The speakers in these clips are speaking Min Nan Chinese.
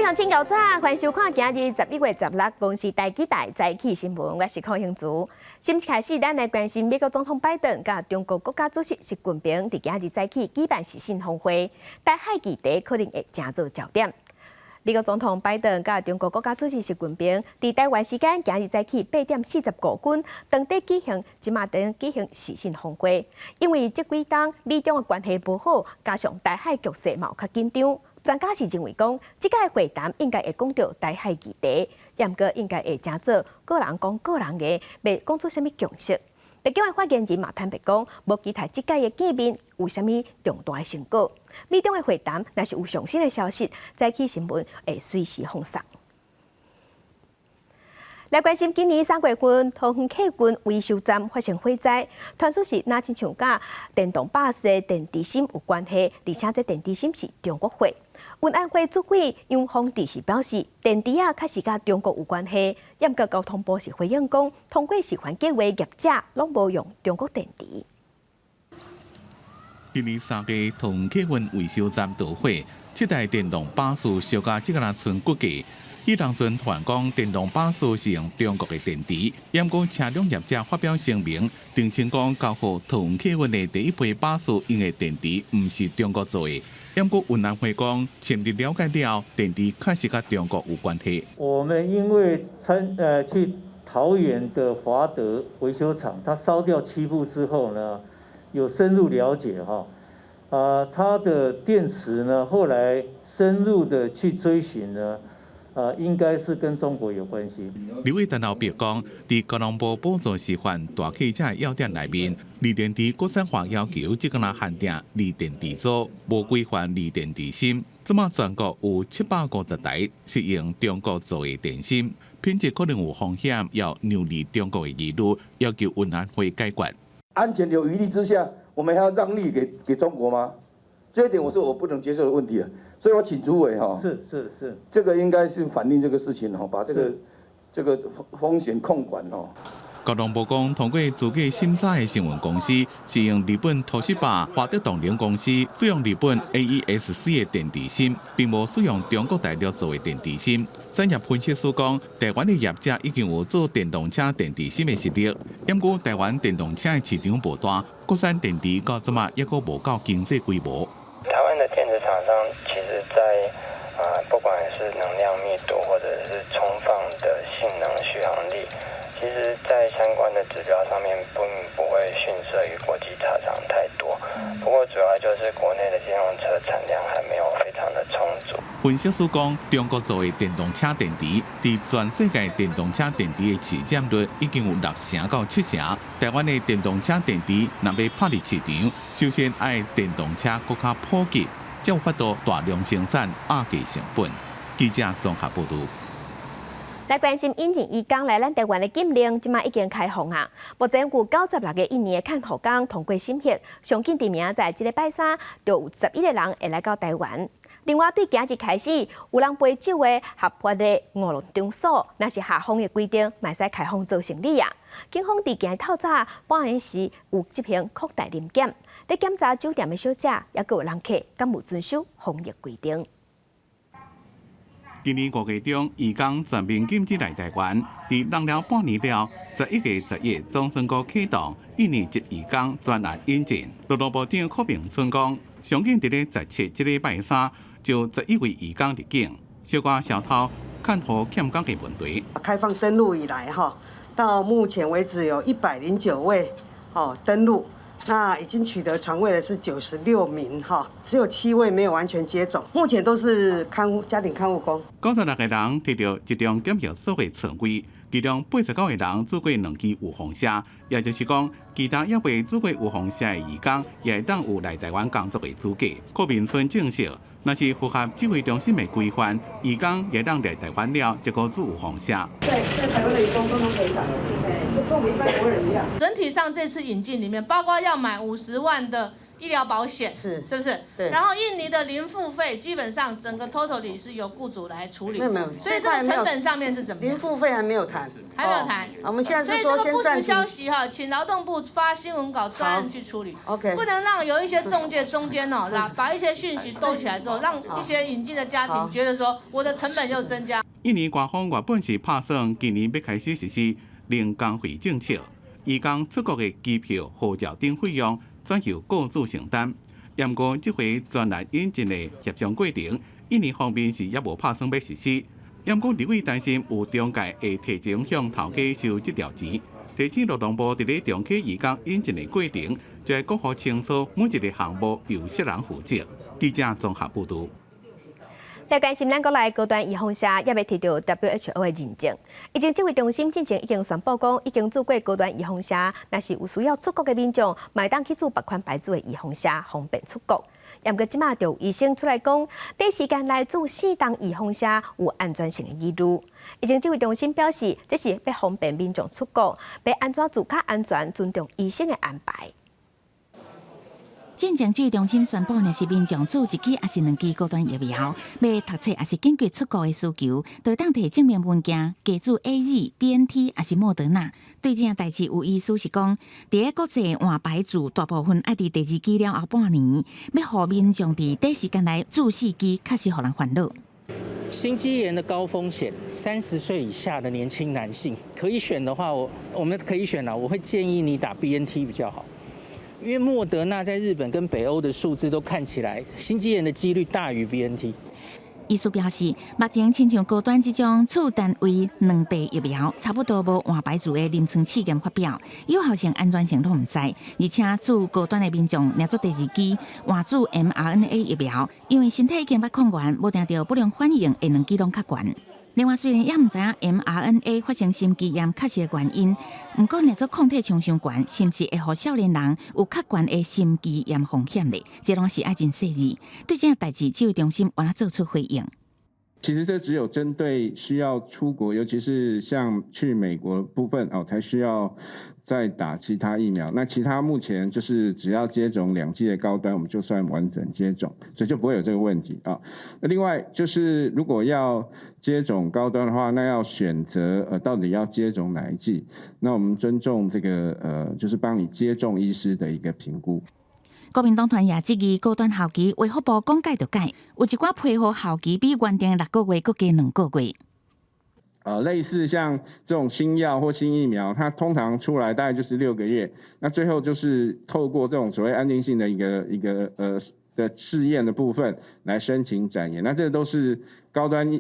鄉親𠢕早，歡迎收看今日11月16公視台語台早起新聞，我是鄺興珠。新聞開始，咱來關心美國總統拜登佮中國國家主席習近平佇今日早起舉辦視訊峰會，台海議題可能會成做焦點。美國總統拜登佮中國國家主席習近平佇台灣時間今日早起8點45分，當地舉行這馬當舉行視訊峰會。因為這幾冬美中的關係無好，加上台海局勢嘛較緊張，專家是認為講，這擺會談應該會講著台海議題，毋過應該會成做各人講各人的，袂講出啥物共識。白宮的發言人嘛坦白講，無期待這擺的見面有啥物重大的成果。美中的會談若是有上新的消息，早起新聞會隨時放送。來關心今年3月份，桃園客運維修站發生火災，傳出是若親像佮電動巴士的電池芯有關係，而且這電池芯是中國貨。運安會主委楊鳳智是表示，電池仔確實佮中國有關係，毋過交通部是回應講，通過示範計畫業者攏無用中國電池。今年3月，桃園客運維修站著火，七台電動巴士燒甲這個若賰骨架。彼當陣傳講電動巴士是用中國的電池，毋過車輛業者發表聲明，澄清講交予桃園客運的第一批巴士用的電池毋是中國做的。毋過運安會講，深入了解了，電池確實佮中國有關係。我們因為去桃園的華德維修廠，它燒掉七部之後呢，有深入了解哈，啊，它的電池呢，後來深入的去追尋呢，啊，應該是跟中國有關係。立委陳豪碧講，佇交通部補助示範大客車要點內面，鋰電池國產化要求只敢若限定鋰電池組，無規範鋰電池芯。這馬全國有750台是用中國做的電芯，品質可能有風險，要讓利中國的疑慮，要求運安會解決。安全有疑慮之下，我們還要讓利給中國嗎？這一點我是我不能接受的問題啊。所以我請主委哈，這個應該是反映這個事情吼，把這個風險控管哦。交通部講，通過資格審查的營運公司是用日本東芝華德動能公司使用日本 AESC 的電池芯，並無使用中國大陸做的電池芯。產業分析師講，台灣的業者已經有做電動車電池芯的實力，毋過台灣電動車的市場無大，國產電池到這馬猶閣無夠經濟規模。台灣的電池廠商其實在不管是能量密度或者是充放的性能、續航力，其實在相關的指標上面並不會遜色於國際車廠太多。不過主要就是國內的電動車產量還沒有非常的充足。分析師講，中國做的電動車電池，佇全世界電動車電池的市佔率已經有6成到7成。台灣的電動車電池若欲拍入市場，首先愛電動車閣較普及，才有法度大量生產，壓低成本。記者綜合報導。來關心引進移工來咱台灣的禁令，這馬已經開放啊！目前有96個印尼的看護工通過審核，上緊佇明仔載這禮拜三，就有11個人會來到台灣。另外，對今日開始，有人陪酒的合法的娛樂場所，若是合防疫規定，嘛會使開放做生理啊。警方佇今日透早半暝時有執行擴大臨檢，咧檢查酒店的小姐，猶閣有人客敢有遵守防疫規定。今年5月中，移工全面禁止來台灣，佇弄了半年了，11月11總算閣啟動印尼籍移工專案引進。勞動部長柯明春講，上緊佇咧17這禮拜三，就11位移工入境，小可消啨看護欠工的問題。開放登陸以來，哈，到目前為止有109位，哦登陸，那已經取得床位的是96名，哈，只有7位沒有完全接種，目前都是看護家庭看護工。96個人提著一張檢疫所的床位，其中89個人注過兩劑預防射，也就是講，其他猶未注過預防射的移工，也會當有來台灣工作的資格。柯明春證實，若是符合指揮中心的規範，移工會當來台灣了，就閣注預防射。對，在台灣的移工通通可以打，就跟我們一般國人一樣。整體上這次引進裡面，包括要買50萬的醫療保險，是不是？對。然後印尼的零付費，基本上整個 totally 是由僱主來處理。沒有沒有，所以這個成本上面是怎麼樣？零付費還沒有談，還沒有談。我們現在是說所以這個不實消息哈，請勞動部發新聞稿專案去處理。 OK。不能讓有一些仲介中間哦，把一些訊息兜起來之後，讓一些引進的家庭覺得說我的成本又增加。印尼官方原本是拍算今年欲開始實施零工費政策，移工出國的機票、護照等費用轉由雇主承擔。毋過這回專案引進的協商過程，印尼方面是猶無拍算欲實施。毋過立委擔心有中介會提前向頭家收這條錢，提醒勞動部佇咧重啟移工引進的過程，就愛閣予清楚每一個項目由啥人負責。記者綜合報導。來關心咱國內高端預防射，猶未提著 WHO 的認證。疫情指揮中心進前已經宣布講，已經注過高端預防射，若是有需要出國的民眾，嘛會當去注別款牌子的預防射，方便出國。毋過這馬就有醫生出來講，短時間內注四針預防射有安全性的疑慮。疫情指揮中心表示，這是欲方便民眾出國，欲按怎做較安全，尊重醫生的安排。進前指揮中心宣布，若是民眾注一劑抑是兩劑高端疫苗，欲讀冊抑是緊急出國的需求，就當提證明文件，加注 AZ、BNT 抑是莫德納。對這件代誌有醫師是講，佇咧國際換牌子，大部分愛佇第二劑了後半年，欲予民眾佇短時間內注四劑，確實予人煩惱。心肌炎的高風險，30歲以下的年輕男性可以選的話，我們可以選啦，我會建議你打 BNT 比較好。因為莫德納在日本跟北歐的數字都看起來，心肌炎的幾率大於 BNT。醫師表示，目前親像高端這種次單位兩倍疫苗，差不多無換牌子的臨床試驗發表，有效性、安全性攏毋知。而且注高端的民眾，若做第二劑換注 mRNA 疫苗，因為身體已經捌抗原，無定著不良反應會兩劑攏較懸。另外，雖然猶毋知影 mRNA 發生心肌炎確實的原因，毋過若做抗體衝傷懸，是毋是會予少年人有較懸的心肌炎風險咧？這攏是愛真細緻。對這件代誌，指揮中心有按怎做出回應。其實這只有針對需要出國，尤其是像去美國部分哦，才需要再打其他疫苗。那其他目前就是只要接種兩劑的高端，我們就算完整接種，所以就不會有這個問題啊。那另外就是如果要接種高端的話，那要選擇到底要接種哪一劑？那我們尊重這個就是幫你接種醫師的一個評估。國民黨團也質疑高端效期，衛福部講改就改，有一寡批予效期比原定6個月閣加2個月。類似像這種新藥或新疫苗，它通常出來大概就是6個月，那最後就是透過這種所謂安定性的一個的試驗的部分來申請展延，那這都是高端，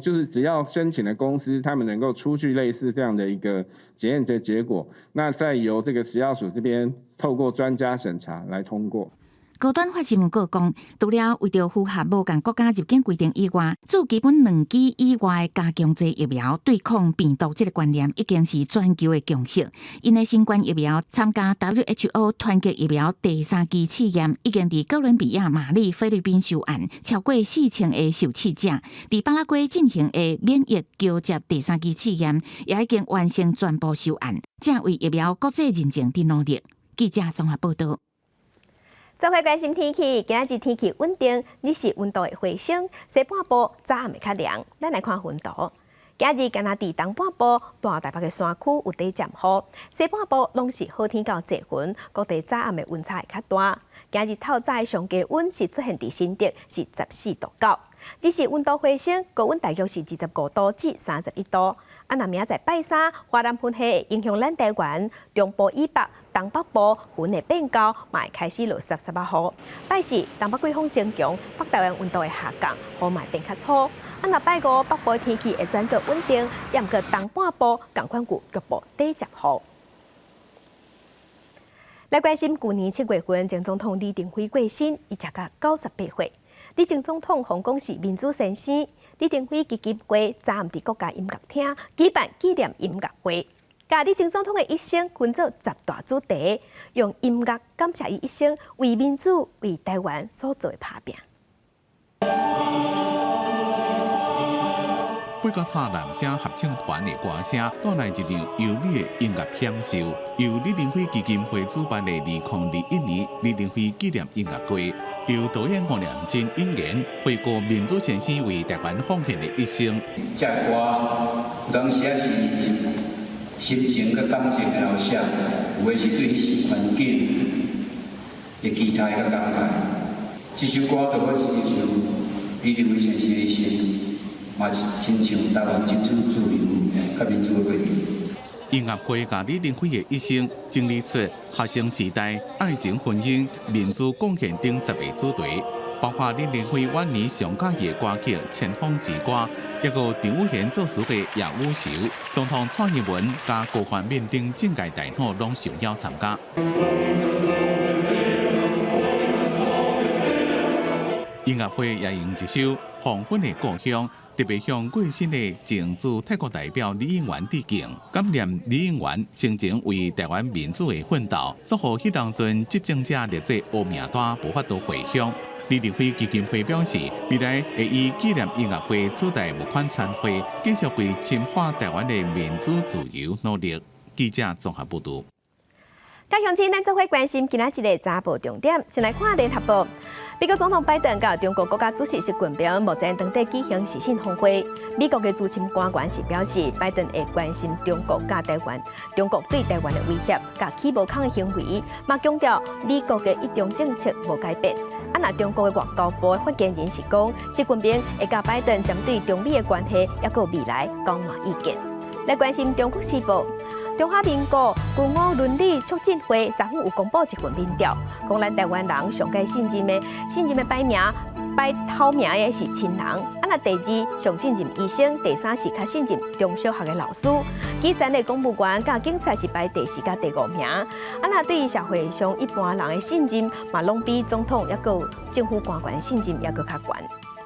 就是只要申請的公司，他們能夠出具類似這樣的一個檢驗的結果，那再由這個食藥署這邊透過專家審查來通過。高端發新聞稿講，除了為著符合無仝國家入境規定以外，注基本兩劑以外的加強劑疫苗對抗病毒這個觀念已經是全球的共識。𪜶的新冠疫苗參加 WHO 團結疫苗第三期試驗，已經佇哥倫比亞、馬里、菲律賓收案超過4000個受試者。佇巴拉圭進行的免疫橋接第三期試驗，也已經完成全部收案，正為疫苗國際認證佇努力。記者綜合報導。做伙關心天氣，今仔日天氣穩定，日時溫度會回升，西半部早暗會較涼。咱來看雲圖，今日干焦佇東半部、大台北的山區有短暫雨，西半部攏是好天到濟雲，各地早暗的溫差會較大。今日透早的上低溫是出現佇新竹，是14.9度。日時溫度回升，高溫大約是25度至31度。啊，若明仔載拜三，華南雲系會影響咱台灣中部以北、東北部雲會變厚，嘛會開始落澀澀仔雨。拜四東北季風增強，北台灣溫度會下降，雨嘛會變較粗。啊，若拜五北部天氣會轉做穩定，猶毋過東半部仝款有局部短暫雨。來關心舊年7月份前總統李登輝過身，伊食甲98歲。李前總統予人講是民主先生，李登輝基金會昨暗佇國家音樂廳舉辦紀念音樂會，共李前總統的一生分做10大主題，用音樂感謝伊一生為民主、為台灣所做的拍拚。八角塔男聲合唱團的歌聲帶來一場優美的音樂享受，由李登輝基金會主辦的2021年李登輝紀念音樂會，由導演黃連真引言，回顧民主先生為台灣奉獻的一生。這歌有當時仔是心情佮感情的流瀉，有的是對彼時環境的期待佮感慨。這首歌就好似親像李登輝先生的一生，嘛親像台灣爭取自由佮民主的過程。音樂會共李登輝的一生整理出學生時代、愛情、婚姻、民主貢獻等十個主題，包括李登輝晚年上佮意的歌曲《前方之歌》，抑閣張宇賢作詞的《夜雨愁》，總統蔡英文佮高煥敏等政界大佬攏受邀參加。音樂會也用一首《黃昏的故鄉》，特別向過身的前駐泰國代表李應元致敬，感念李應元生前為台灣民主的奮鬥，祝福彼當陣執政者列做烏名單，無法度回鄉。李登輝基金會表示，未來會以紀念音樂會取代募款餐會，繼續為深化台灣的民主自由努力。記者綜合報導。各鄉親，咱做伙關心今仔日的早報重點，先來看聯合報。美國總統拜登佮中國國家主席習近平目前當地舉行視訊峰會。美國的資深官員是表示，拜登會關心中國佮台灣、中國對台灣的威脅佮起無空的行為，嘛強調美國的一中政策無改變。啊，若中國的外交部的發言人是講，習近平會佮拜登針對中美的關係，抑閣未來交換意見。來關心中國時報。中華民國軍武倫理促進會昨昏有公布一份民調，講咱台灣人上蓋信任的排名排頭名的是親人，啊若第二上信任醫生，第三是較信任中小學的老師，基層的公務員佮警察是排第四佮第五名。啊若對於社會上一般人的信任，嘛攏比總統抑閣政府官員信任抑閣較懸。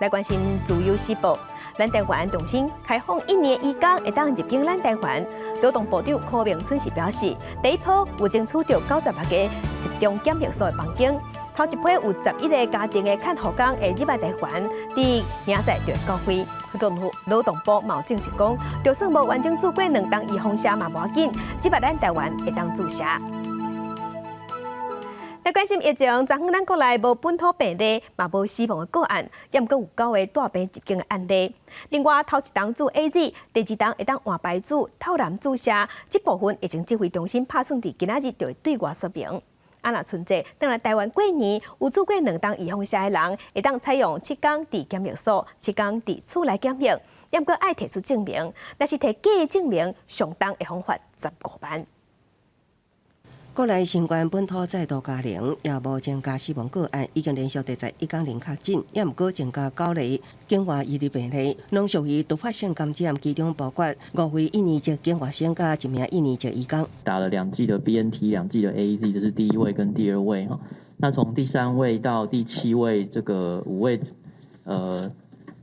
來關心自由時報，咱台灣重新開放一年移工會當入境咱台灣。勞動部長柯明春是表示，第一波有爭取著98個集中檢疫所的房間，頭一批有11個家庭的看護工會入來台灣，佇明仔載就會到位。勞動部嘛有證實講，就算無完整注過兩針預防射嘛無要緊，這擺咱台灣會當注射。來關心疫情，昨昏咱國內無本土病例，嘛無死亡的個案，抑毋過有九個帶病入境的案例。另外，頭一針注 AZ，第二針會當換牌子透南注射，這部分疫情指揮中心拍算佇今仔日就會對外說明。啊，若春節轉來台灣過年，有注過兩針預防射的人，會當採用七天佇檢疫所，七天佇厝內檢疫，抑毋過愛提出證明，若是提假的證明，上重會予罰15萬。國內新冠本土再度加零，也無增加死亡個案，已經連續第十一工零確診，抑毋過增加九例境外移入病例，攏屬於突發性感染，其中包括五位印尼籍境外生佮一名印尼籍移工。打了兩劑的 BNT，兩劑的 AZ，這是第一位跟第二位哈。那從第三位到第七位，這個五位，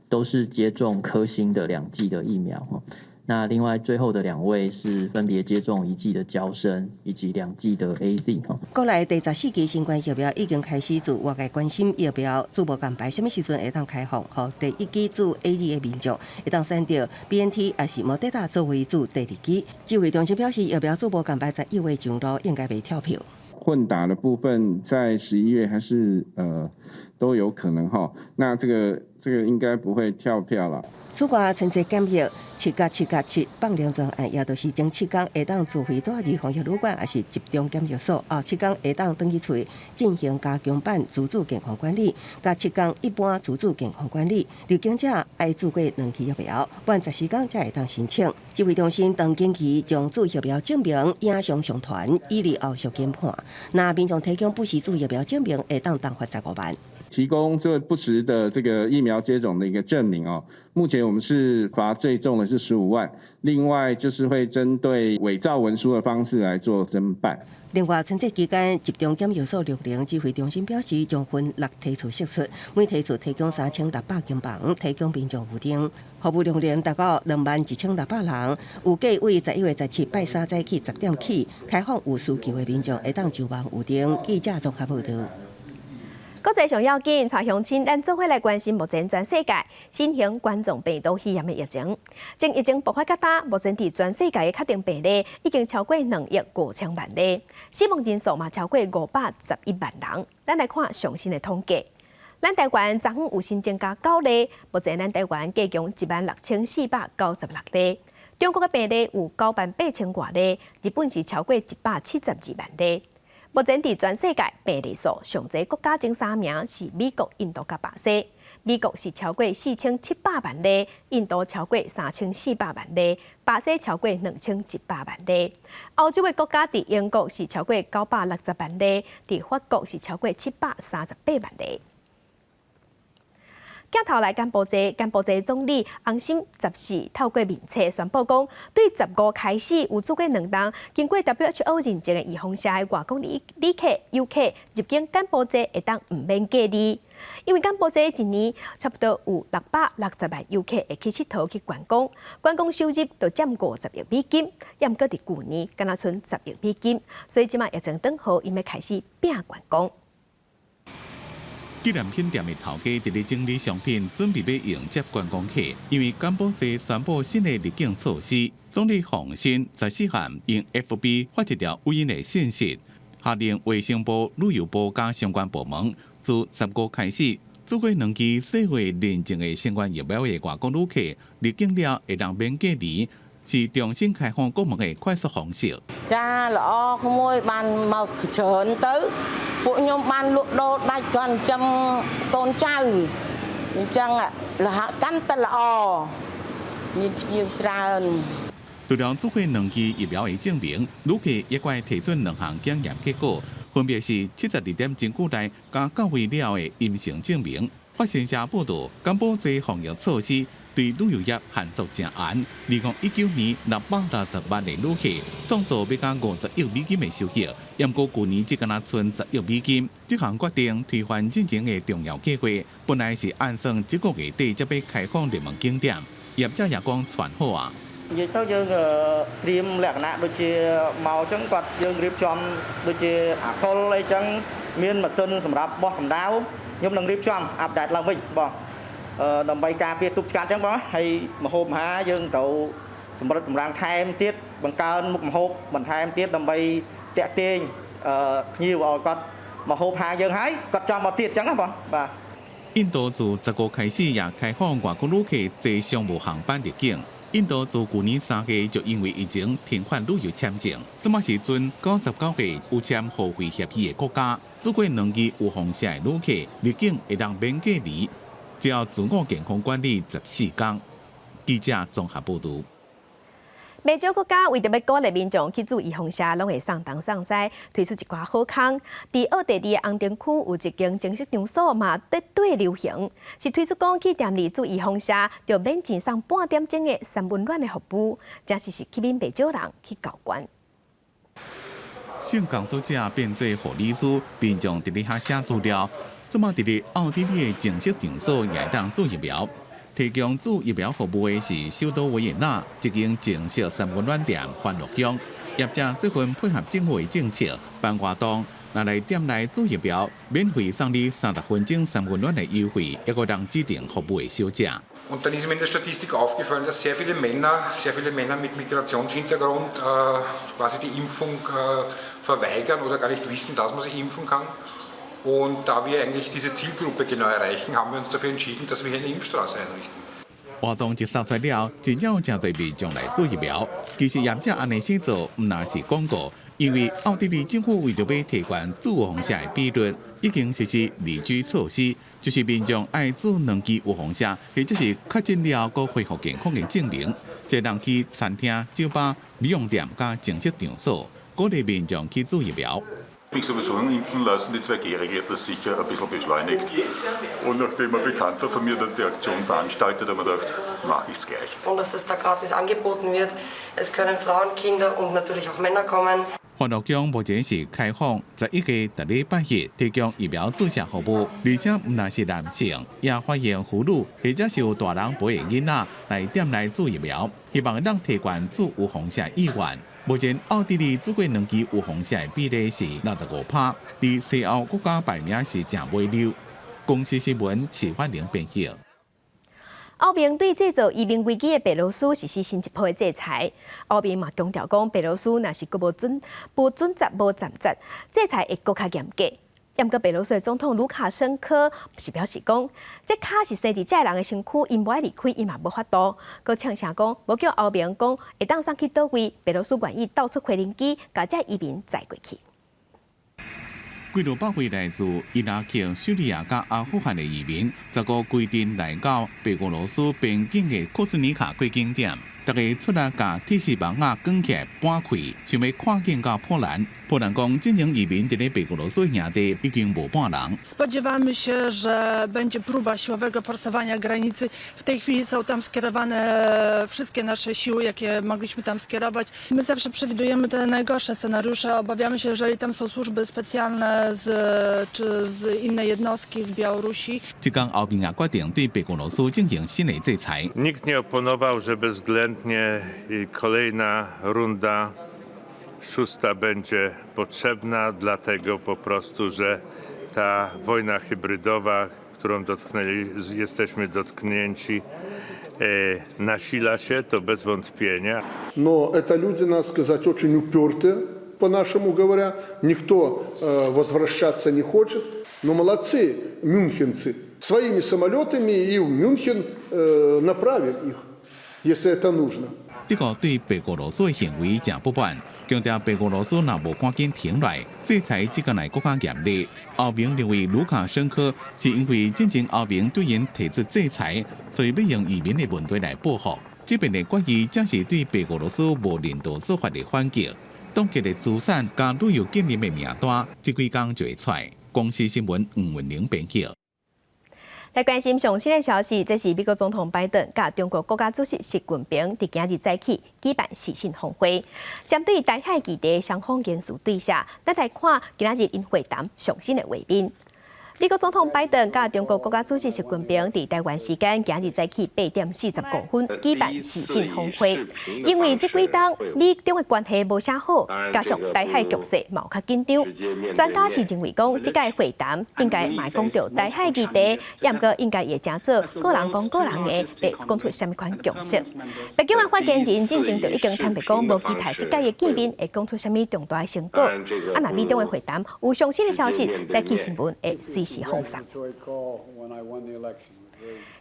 都是接種科興的兩劑的疫苗哈。那另外最後的兩位是分別接種一劑的嬌生以及兩劑的 AZ 哈。國內第十四劑新冠疫苗已經開始自外界關心疫苗注無仝排，啥物時陣會當開放？予第一劑注 AZ 的民眾會當選擇 BNT 抑是莫德納作為注第二劑。指揮中心表示，疫苗注無仝排11月上路應該袂跳票。混打的部分在11月還是都有可能哈。那這個應該不會跳票了。此外，春節檢疫七加七加七放涼專案，也就是前七工會當自費蹛入防疫旅館，抑是集中檢疫所，後七工會當轉去厝進行加強版自主健康管理，佮七工一般自主健康管理。入境者愛注過兩劑疫苗，滿14工才會當申請。指揮中心當緊期將注疫苗證明影像上傳，以利後續研判。若民眾提供不實注疫苗證明，會當重罰15萬。提供這不實的這個疫苗接種的一個證明哦，目前我們是罰最重的是15萬，另外就是會針對偽造文書的方式來做偵辦。另外，春節期間集中檢疫所六零指揮中心表示，將分六梯次釋出，每梯次提供3600間房，提供民眾預訂。服務量能達到21,600人，預計為11月17拜三早起10點起開放有需求的民眾會當就網預訂。記者綜合報導。國際上要緊，帶鄉親，咱做伙來關心目前全世界新型冠狀病毒肺炎的疫情。從疫情爆發到今，目前佇全世界的確診病例已經超過2億5千萬例，死亡人數嘛超過511萬人。咱來看上新的統計，咱台灣昨昏有新增加九例，目前咱台灣計共16,496例。中國的病例有9萬8千外例，日本是超過172萬例。目前佇全世界病例數上濟國家前三名是美國、印度佮巴西。美國是超過4700萬例，印度超過3400萬例，巴西超過2100萬例。歐洲的國家佇英國是超過960萬例，佇法國是超過738萬例。鏡頭來柬埔寨，柬埔寨總理洪森14透過面冊宣布講，對15開始有注過兩針，經過 WHO 認證的預防射的外國旅客、遊客入境柬埔寨會當毋免隔離，因為柬埔寨一年差不多有660萬遊客會去𨑨迌去觀光，觀光收入就佔50億美金，猶毋過佇舊年敢若賰10億美金，所以這馬疫情轉好，𪜶欲開始拼觀光。紀念品店的頭家佇咧整理商品，準備欲迎接觀光客。因為柬埔寨宣布新的入境措施，總理洪森14號用 FB 發一條語音的信息，下令衛生部、旅遊部佮相關部門，自15開始，注過兩劑世衛認證的新冠疫苗的外國旅客入境了會當免隔離，是重新開放國門的快速方式。 ចាល្អក្មួយបានមកច្រើនទៅពួកខ្ញុំបានលក់ដូរដាច់គាត់ចិញ្ចឹមកូនចៅអញ្ចឹងលហកាន់តែល្អមានភ្ញៀវច្រើន 除了注過兩劑疫苗的證明，旅客也閣愛提出兩項檢驗結果，分別是72點鐘內佮到位了的陰性證明。法新社報道，柬埔寨防疫措施對旅遊業限縮誠嚴。2019年660萬的旅客，創造欲共50億美金的收益，毋過舊年只敢若賰10億美金。這項決定推翻進前的重要計劃，本來是按算這個月底才欲開放熱門景點，業者也講傳好啊。 និយាយទៅយើងត្រៀមលក្ខណៈដូចជាមកអញ្ចឹងគាត់យើងរៀបចំដូចជាអាកុលអីចឹងមានម៉ាស៊ីនសម្រាប់បោះកម្ដៅខ្ញុំនឹងរៀបចំ update ឡើងវិញបងដើម្បីការពារទប់ស្កាត់អញ្ចឹងបងហើយម្ហូបអាហារយើងត្រូវសម្រិតសម្រាំងថែមទៀតបង្កើនមុខម្ហូបបន្ថែមទៀតដើម្បីទាក់ទាញភ្ញៀវឲ្យគាត់មកហូបហាយើងហើយគាត់ចង់មកទៀតអញ្ចឹងណាបងបាទ 印度自15開始也開放外國旅客坐商務航班入境。印度自舊年3月就因為疫情停發旅遊簽證，這馬時陣99個有簽互惠協議的國家，注過兩劑預防射的旅客入境會當免隔離，只要自我健康管理14天。記者綜合報導。袂少國家為著欲鼓勵民眾去注預防射，攏會送東送西，推出一寡好康。佇奧地利的紅燈區有一間靜色場所嘛，佇綴流行，是推出講去店裡注預防射，就免錢送半點鐘的三溫暖的服務，真是吸引袂少人去交關。性工作者變做護理師，民眾佇咧遐寫資料。這馬佇咧奧地利的靜色場所也會當注疫苗。提供注疫苗服務的是首都維也納一間靜色三溫暖店歡樂宮。業者這份配合政府的政策辦活動，若來店內注疫苗，免費送你30分鐘三溫暖的優惠，抑閣通指定服務的小姐。 Und dann ist mir in der Statistik aufgefallen, dass sehr viele Männer mit Migrationshintergrund quasi die Impfung verweigern oder gar nicht wissen, dass man sich impfen kann. Und da wir eigentlich diese Zielgruppe genau erreichen, haben wir uns dafür entschieden, dass wir hier eine Impfstraße einrichten. 活動一掃出了，真正有誠濟民眾來注疫苗。其實業者按呢勢做，毋但是廣告，因為奧地利政府為著欲提懸注預防射的比率，已經實施列舉措施，就是民眾愛注兩劑預防射，或者是確診了閣恢復健康的證明，才會當去餐廳、酒吧、美容店佮靜色場所，鼓勵民眾去注疫苗。 Mich sowieso impfen lassen, die 2G-Regel hat das sicher ein bisschen beschleunigt. Und nachdem ein Bekannter von mir dann die Aktion veranstaltet, habe ich mir gedacht, mache ich es gleich. Und dass das da gratis angeboten wird. Es können Frauen, Kinder und natürlich auch Männer kommen. 歡樂宮目前是開放11個逐禮拜日提供疫苗注射服務，而且毋但是男性，也歡迎婦女或者是有大人陪的囡仔來店內注疫苗，希望會當提懸注預防射意願。目前奧地利注過兩劑預防射的比例是65%，佇西歐國家排名是誠尾溜。公視新聞齊發玲編譯。歐盟對製造移民危機的白羅斯實施新一波的制裁。歐盟嘛強調講，白羅斯若是閣無準無準則無站節，制裁會閣較嚴格。毋過白羅斯總統盧卡申科是表示講，這跤是生佇這个人的身軀，𪜶無愛離開，伊嘛無法度。閣嗆聲講，無叫歐盟講會當送去佗位，白羅斯願意鬥出飛行機，共這移民載過去。幾落百位來自伊拉克、敘利亞佮阿富汗的移民，15規陣來到白俄羅斯邊境的庫斯尼卡過境點，逐家出來共鐵絲網仔捲起來搬開，想欲跨境到波蘭。波蘭講，進前移民佇咧白俄羅斯營地已經無半人。 Spodziewamy się, że będzie próba siłowego forsowania granicy. W tej chwili są tam skierowane wszystkie nasze siły, jakie mogliśmy tam skierować. My zawsze przewidujemy te najgorsze scenariusze. Obawiamy się, jeżeli tam są służby specjalne czy z innej jednostki z Białorusi. 這工歐盟也決定對白俄羅斯進行新的制裁。 Nikt nie oponował, że bezwzględnie kolejna runda szósta będzie potrzebna, dlatego po prostu, że ta wojna hybrydowa, którą dotknęli, jesteśmy dotknięci, nasila się, to bez wątpienia. Но это люди, надо сказать, очень упертые, по-нашему говоря. Никто возвращаться не хочет. Но молодцы мюнхенцы. Своими самолетами и в Мюнхен направим их, если это нужно. 德國對白俄羅斯的行為誠不滿，強調白俄羅斯若無趕緊停落來，制裁這個來閣較嚴厲。歐盟認為盧卡申科是因為進前歐盟對𪜶提出制裁，所以欲用移民的問題來報復。這遍的決議正是對白俄羅斯無人道做法的反擊。凍結的資產佮旅遊禁令的名單，這幾工就會出來。公視新聞吳文玲編輯。來關心上新的消息，這是美國總統拜登佮中國國家主席習近平佇今日早起舉辦視訊峰會，針對台海議題雙方言辭對峙，咱來看今仔日𪜶會談上新的畫面。美國總統拜登佮中國國家主席習近平佇台灣時間今日早起8點45分舉辦視訊峰會，因為這幾冬美中的關係無啥好，加上台海局勢嘛有較緊張，專家是認為講，這屆會談應該嘛會講著台海議題，也毋過應該會成做各人講各人的，袂講出啥物款共識。白宮的發言人進前就已經坦白講，無期待這屆的見面會講出啥物重大的成果。啊，若美中的會談有上新的消息，早起新聞會隨時放送。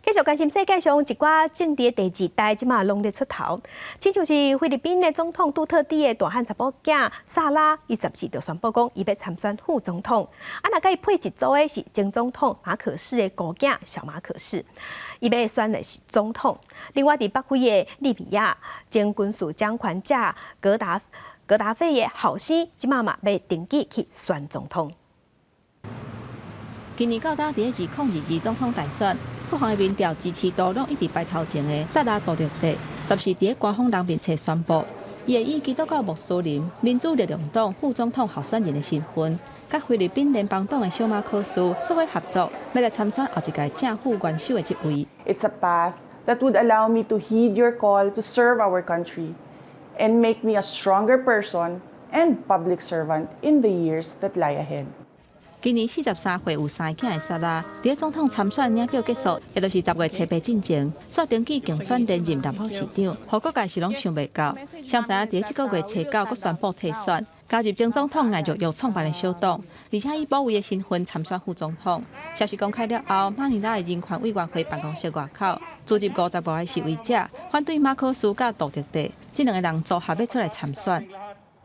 繼續關心世界上一寡政治的第二代，這馬攏佇出頭。親像是菲律賓的總統杜特蒂的大漢查某囝薩拉，伊14就宣布講，伊欲參選副總統。啊，若佮伊配一組的是前總統馬可仕的姑囝小馬可仕，伊欲選的是總統。另外，佇北非的利比亞前軍事掌權者格達費的後生，這馬嘛欲登記去選總統。今年到底佇2022總統大選，各項的民調支持度攏一直排頭前的薩拉杜特蒂，14佇官方人面冊宣布，伊會以基督教穆斯林民主力量黨副總統候選人的身份，佮菲律賓聯邦黨的小馬可斯做伙合作，欲來參選後一屆正副元首的職位。 It's a path that would allow me to heed your call to serve our country and make me a stronger person and public servant in the years that lie ahead. 今年43歲有三个囝的薩拉，佇總統參選領表結束，也就是10月初8進前，煞登記競選連任林口市長，予各界是攏想袂到。誰知影佇這個月初九，閣宣布退選，加入前總統賴玉玉創辦的小黨，而且以保衛的身份參選副總統。消息公開了後，馬尼拉的人權委員會辦公室外口，聚集55個示威者，反對馬可斯佮杜特蒂這兩个人組合欲出來參選。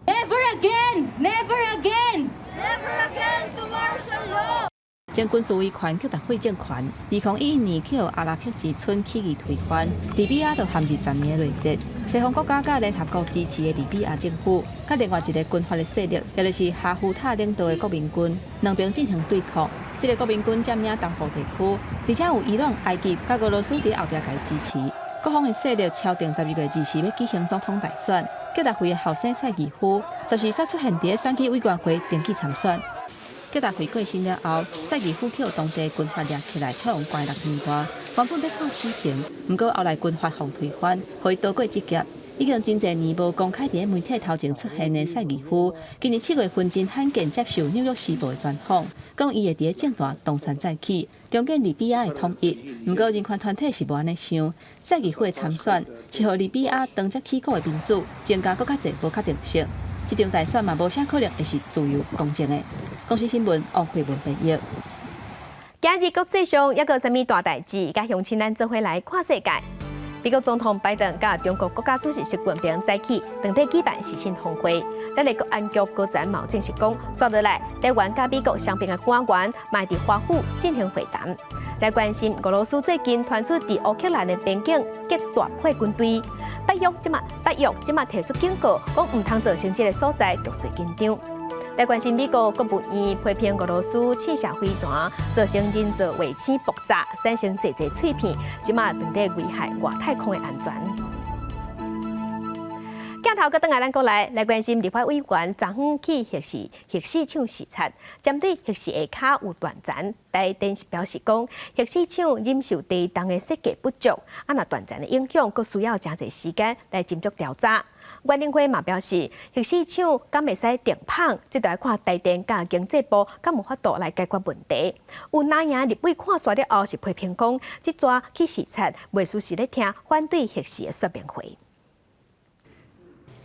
Never again! Never again! Never again to martial law! 前軍事威權格達費政權，2011年去予阿拉伯之春起義推翻，利比亞就陷入10年的內戰。西方國家佮聯合國支持的利比亞政府，佮另外一個軍閥的勢力，也就是哈夫塔領導的國民軍，兩邊進行對抗。這個國民軍佔領東部地區，而且有伊朗、埃及佮俄羅斯佇後壁共伊支持。各方的勢力敲定12月20欲舉行總統大選。格達費的後生賽義夫，14煞出現佇選舉委員會登記參選。格達費過身了後，賽義夫去予當地軍閥掠起來，予人關6年外，原本欲判死刑，毋過後來軍閥予推翻，予伊逃過這劫。已經真濟年無公開佇媒體頭前出現的賽義夫，今年7月份真罕見接受《紐約時報》的專訪，講伊會佇政壇東山再起，重建利比亞的統一。毋過人權團體是無按呢想，賽義夫的參選是予利比亞當才起鼓的民主增加閣較濟無確定性。這場大選嘛無啥可能會是自由公正的。公視新聞王慧文編譯。今日國際上猶閣有啥物大代誌？佮鄉親咱做伙來看世界。美國總統拜登佮中國國家主席習近平早起當地舉辦視訊峰會。咱的國安局高層嘛證實講，紲落來台灣佮美國雙邊的官員嘛佇華府進行會談，來關心俄羅斯最近傳出佇烏克蘭的邊境結大批軍隊，北約這馬提出警告，講毋通造成這个所在局勢緊張。來關心美國國務院批評俄羅斯試射飛彈，造成人造衛星爆炸，產生濟濟碎片，這馬當咧危害外太空的安全。鏡頭閣轉來咱國內來關心立法委員昨昏去核四廠視察，針對核四下跤有斷層，台電是表示講，核四廠忍受低重的設計不足，啊若斷層的影響，閣需要誠濟時間來斟酌調查。原能會嘛表示，核四廠敢會使停麭，這著愛看台電佮經濟部敢有法度來解決問題。有藍營立委看煞了後是批評講，這逝去視察，袂輸是咧聽反對核四的說明會。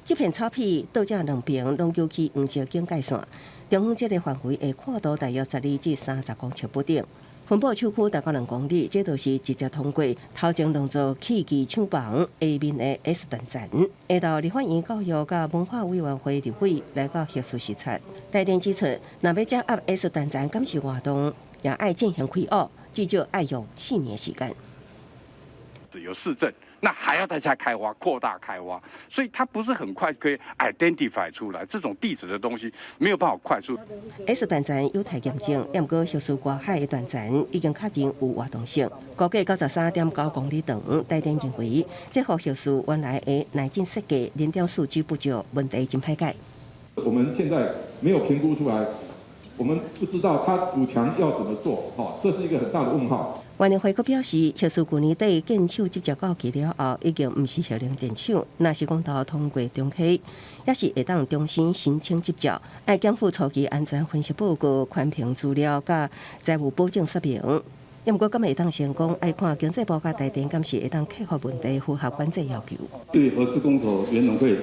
這片草皮倒正兩邊攏勾起黃色警戒線，中央這个範圍的闊度大約12至30公尺不等。分布廠區大概2公里，這就是直接通過頭前兩座汽機廠房下面的 S 斷層。下晝立法院教育佮文化委員會立委來到核四視察，台電指出，若欲掌握 S 斷層敢是活動，也愛進行開挖，至少愛用4年時間。有市政。那還要再加開挖，擴大開挖，所以它不是很快可以 identify 出來。這種地質的東西沒有辦法快速。 S 斷層有太嚴重，毋過核四外海的斷層已經確認有活動性，估計93.9公里長。台電認為，這予核四原來的內建設計零點數據不足，問題真歹解。我們現在沒有評估出來，我們不知道它補強要怎麼做，哈，這是一個很大的問號。原能會閣表示，核四舊年底建廠執照到期了後，已經毋是核能電廠，若是講到通過重啟，也是會當重新申請執照，愛檢附初期安全分析報告、環評資料佮財務保證說明。毋過，敢會當成功，愛看經濟部佮台電敢是會當克服問題，符合管制要求。對核四公投，原能會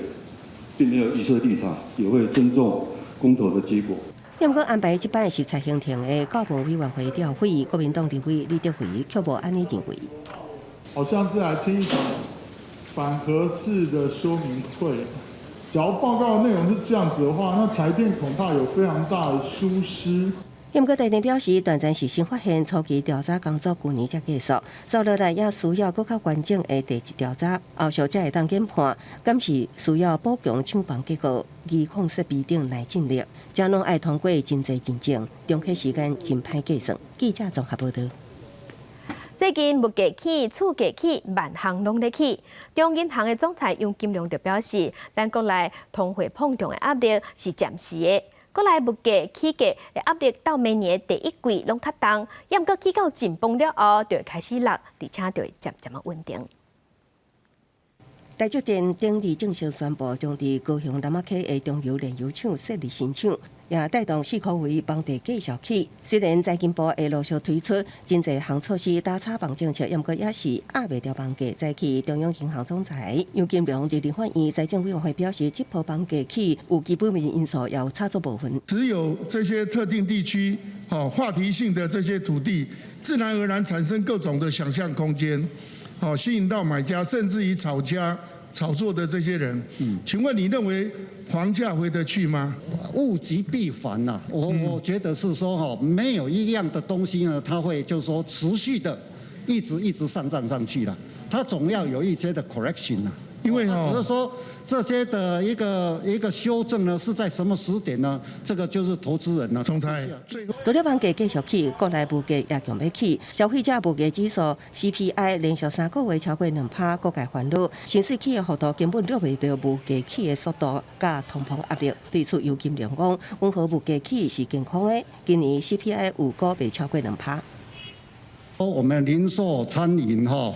並沒有預設立場，也會尊重公投的結果。毋過安排這擺視察行程的教文委員會調會，國民黨立委李德維卻無按呢認為。好像是來聽一場反核四的說明會。假如報告的內容是這樣子的話，那台電恐怕有非常大的疏失。毋過台電表示，斷層是新發現，初期調查工作舊年才結束，接落來也需要閣較完整的地質調查，後續才會當研判，敢是需要補強廠房結構、儀控設備等來進力，這攏愛通過真濟認證，重啟時間真歹計算。記者綜合報導。最近物價起，厝價起，萬項攏咧起。中央銀行的總裁楊金龍就表示，咱國內通貨膨脹的壓力是暫時的。國內物價起價的壓力到明年第一季攏較重，毋過起到緊繃了後，就會開始落，而且就會漸漸仔穩定。台積電頂日正式宣布，將佇高雄南仔溪的中油煉油廠設立新廠，也帶動四箍圍房地繼續起。雖然財經部會陸續推出真濟項措施打炒房政策，毋過也是壓袂牢房價。早起中央銀行總裁楊金龍佇立法院財政委員會表示，這波房價起有基本面因素，也有炒作部分。只有這些特定地區、哦話題性的這些土地，自然而然產生各種的想象空間。好，吸引到買家，甚至於炒家、炒作的這些人。請問你認為房價回得去嗎？物極必反吶，我覺得是說哈，沒有一樣的東西呢，它會就是說持續的一直一直上漲上去了，它總要有一些的 correction 吶。因為只是說這些的一個一個修正呢，是在什麼時點呢？這個就是投資人呢。總裁，除了房價繼續起，國內物價也強欲起，消費者物價指數 CPI 連續3個月超過2%，各界煩惱，薪水起的幅度根本掠袂著物價起的速度，佮通膨壓力。對此，楊金龍講，溫和物價起是健康的，今年 CPI 預估袂超過2%。我們零售、餐飲哈。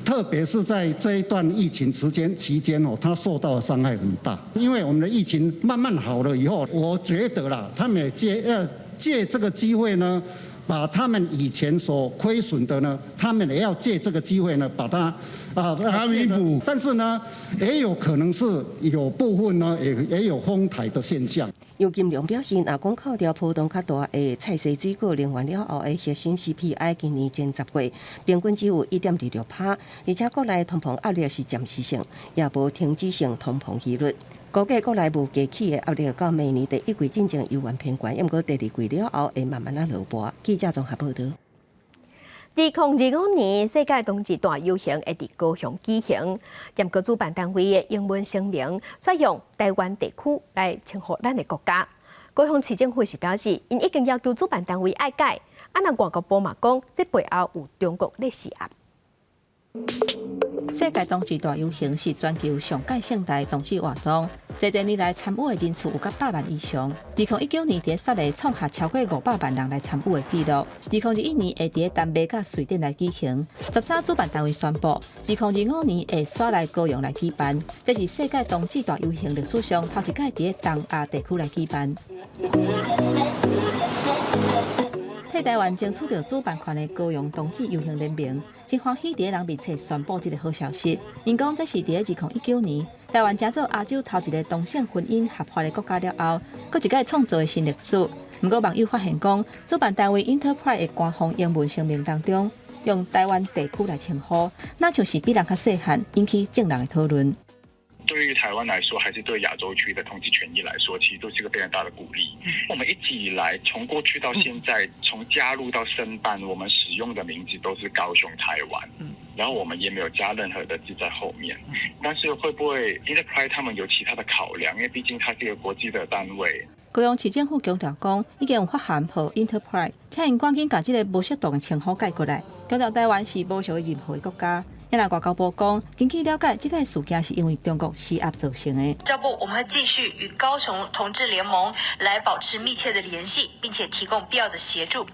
特別是在這一段疫情時間期間哦，它受到的傷害很大。因為我們的疫情慢慢好了以後，我覺得啦，他們也借這個機會呢，把他們以前所虧損的呢，他們也要借這個機會呢，把它啊彌補。但是呢，也有可能是有部分呢，也有哄抬的現象。楊金龍表示，若講扣掉波動較大的菜蔬水果能源了後的核心 CPI，今年前10月平均只有1.26%，而且國內通膨壓力是暫時性，也無停止性通膨疑慮。估計國內物價起的壓力到明年第一季進前猶原偏懸，毋過第二季了後會慢慢仔落盤。記者綜合報導。2025年世界同志大遊行會佇高雄舉行，毋過主辦單位的英文聲明，煞用台灣地區來稱呼咱的國家。高雄市政府是表示，𪜶已經要求主辦單位愛改，啊若外交部嘛講，這背後有中國咧施壓。世界同志大遊行是全球上蓋盛大同志活動，濟濟年來參與的人數有到百萬以上。2019年佇雪梨創下超過500萬人來參與的紀錄。2021年會佇丹麥佮瑞典來舉行。13主辦單位宣布，2025年會徙來高雄來舉辦。這是世界同志大遊行歷史上頭一擺佇東亞地區來舉辦。替台灣爭取著主辦權的高雄同志遊行聯盟，真歡喜佇人面前宣布這个好消息。𪜶講這是佇2019年台灣成做亞洲頭一个同性婚姻合法的國家了後，閣一擺創造的新歷史。毋過網友發現講，主辦單位 InterPride 的官方英文聲明當中，用台灣地區來稱呼，若像是比人較細漢，引起眾人的討論。對於台灣來說，還是對亞洲區的同志權益來說，其實都是一個非常大的鼓勵。我們一直以來，從過去到現在，從加入到申辦，我們使用的名字都是高雄台灣，然後我們也沒有加任何的字在後面。但是會不會 InterPride 他們有其他的考量？因為畢竟它是一個國際的單位。高雄市政府強調講，已經有發函予 InterPride，請𪜶趕緊共這个無適當的稱呼改過來。強調台灣是無屬於任何國家。若外交部講，根據了解，這个事件是因為中國施壓造成的。外交部，我們會繼續與高雄同志聯盟來保持密切的聯繫，並且提供必要的協助，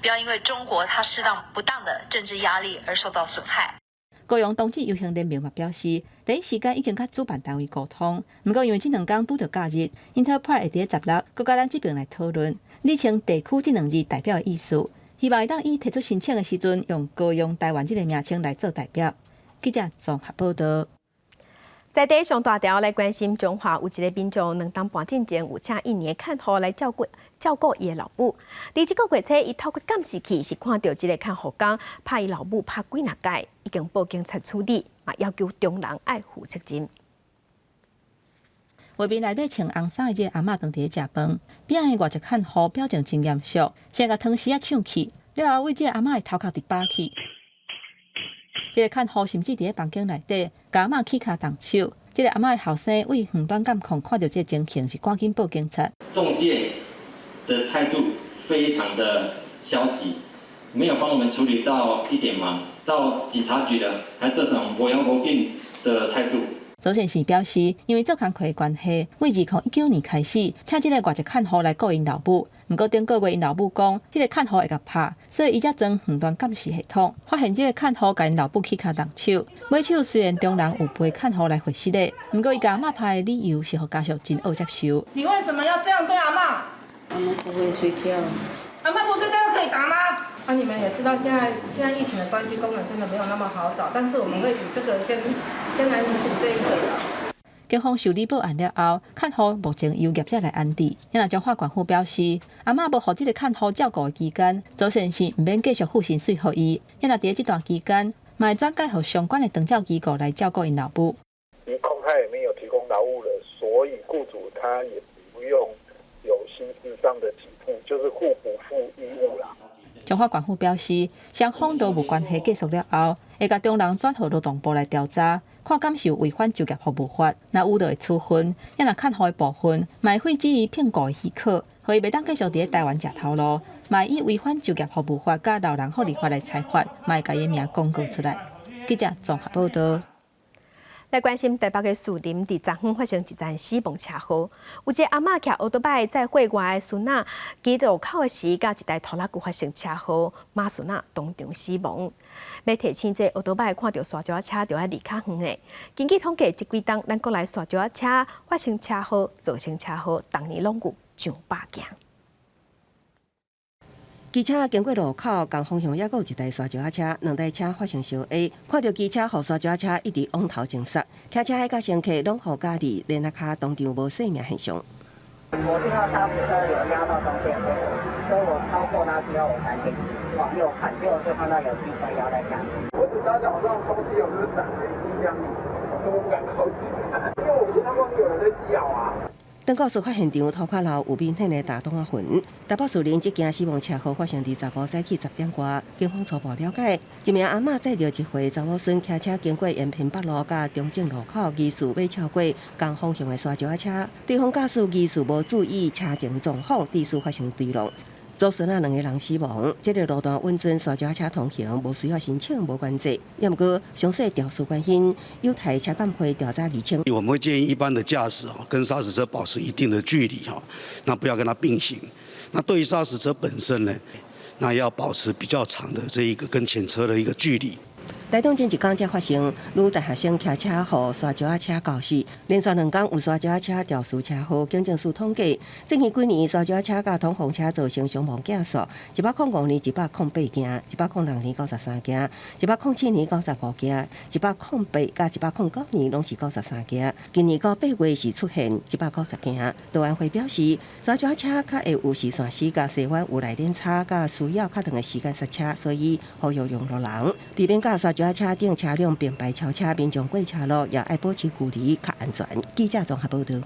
不要因為中國它適當不當的政治壓力而受到損害。高雄同志遊行聯盟嘛表示，第一時間已經佮主辦單位溝通，毋過因為這兩工拄著假日，InterPride 會佇16閣佮咱這邊來討論，釐清地區這兩字代表的意思。希望會當以提出申請的時陣，用高雄台灣這个名稱來做代表。記者綜合報導。在地上大條來關心彰化，有一个民眾2冬半進前有請印尼看護來照顧照顧伊的老母。佇這个月初，伊透過監視器是看著這个看護工拍伊老母拍幾若擺，已經報警察處理，嘛要求中人愛負責任。畫面內底穿紅衫的這个阿嬤當佇咧食飯，邊仔的外籍看護表情真嚴肅，先共湯匙仔搶去，了後對這个阿嬤的頭殼直拍去。這个看護甚至佇咧房間內底，共阿嬤起跤動手。這个阿嬤的後生對遠端監控看著這个情形，是趕緊報警察。仲介的態度非常的消極，沒有幫我們處理到一點忙，到警察局了，還這種無要無緊的態度。周先生表示，因為做工課的關係，對2019年開始，請這个外籍看護來顧𪜶老母。毋過頂個月𪜶老母講，這个看護會共拍，所以伊才裝遠端監視系統，發現這个看護共𪜶老母起跤動手。尾手雖然中人有陪看護來回失的，毋過伊共阿嬤拍的理由是予家屬真惡接受。你為什麼要這樣對阿嬤？阿嬤不會睡覺。阿嬤不睡覺可以打嗎？啊，你們也知道，現在疫情的關係，工人真的沒有那麼好找，但是我們會以這個先來彌補這一個。警方受理報案了後，看護目前由業者來安置。若彰化縣府表示，阿嬤無予這个看護照顧的期間，周先生毋免繼續付薪水予伊。若佇這段期間，嘛會轉介予相關的長照機構來照顧𪜶老母。移工他也沒有提供勞務了，所以僱主他也不用有薪資上的給付，就是互不負義務啦。彰化縣府表示，雙方勞務關係結束了後，會共中人轉予勞動部來調查，看敢是有違反就業服務法，若有就會處分。若看護的部分，嘛會廢止伊聘僱的許可，予伊袂當繼續佇咧台灣食頭路，嘛會以違反就業服務法佮老人福利法來裁罰，嘛會共伊的名公告出來。記者綜合報導。來關心台北的士林，佇昨昏發生一場死亡車禍，有一个阿嬤騎歐多擺載貨外的孫仔，經路口的時，佮一台拖拉機發生車禍，媽孫仔當場死亡。欲提醒這歐多擺看著沙石仔車，著愛離較遠的。根據統計，這幾冬咱國內沙石仔車發生車禍，造成車禍，逐年攏有上百件。機車經過路口，仝方向猶閣有一台沙石仔車，兩台車發生相挨，看著機車予沙石仔車一直往頭前剎，騎車的佮乘客攏予咬佇鏈仔跤，當場無性命現象。我聽到剎車有壓到東西，所以我超過他之後，我才停往右看，結果就看到有機車壓在下面。我只知道好像東西有就是閃了一地這樣子，我都不敢靠近，因為我聽到外面有人在叫啊。當到事發現場塗跤路有明顯的大擋仔痕，台北市林這件死亡車禍發生佇15早起10點外，警方初步了解，一名阿嬤載著一歲查某孫騎車經過延平北路佮中正路口，疑似欲超過仝方向的沙石仔車，對方駕駛疑似無注意車前狀況，致使發生追撞。祖孫仔兩个人死亡，這个路段允准沙石仔車通行，無需要申請，無管制。也毋過詳細肇事原因，有待車檢會調查釐清。我們會建議一般的駕駛哦，跟砂石車保持一定的距離哈，那不要跟它並行。那對於砂石車本身呢，那要保持比較長的這一個跟前車的一個距離。台東前一工才發生女大學生騎車予沙石仔車咬死，連續兩工有沙石仔車肇事車禍。警政署統計，過去幾年沙石仔車佮統風車造成傷亡件數，105年108件，106年93件，107年95件，108佮109年攏是93件。今年到8月是出現190件。道安會表示，沙石仔車較會有視線死角、西彎有內輪差佮需要較長的時間剎車，所以呼籲用路人避免佮沙石仔車頂車輛並排超車，民眾過車路也愛保持距離，較安全。記者綜合報導。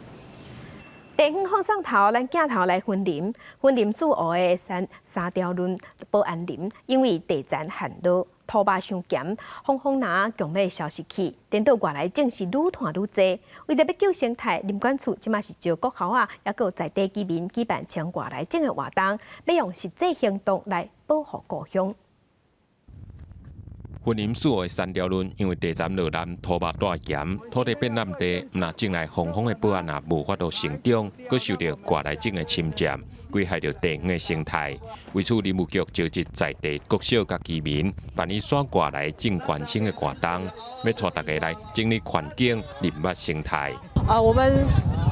地方放送頭，咱鏡頭來雲林，雲林四湖的山三條崙保安林，因為地層旱澇，土肉傷鹹，風風林強欲消失去，顛倒外來種是愈湠愈濟。為著欲救生態，林管處這馬是招國校仔，猶閣有在地居民舉辦清外來種的活動，欲用實際行動來保護故鄉。雲林四湖的三條崙，因為地層落濫，土肉帶鹹，土地變爛地，毋但種來防風的保安林無法度成長，閣受著外來種的侵佔，危害著地方的生態。為此，林務局召集在地國小佮居民，辦理徙外來種觀生的活動，欲帶大家來整理環境、認捌生態。啊，我們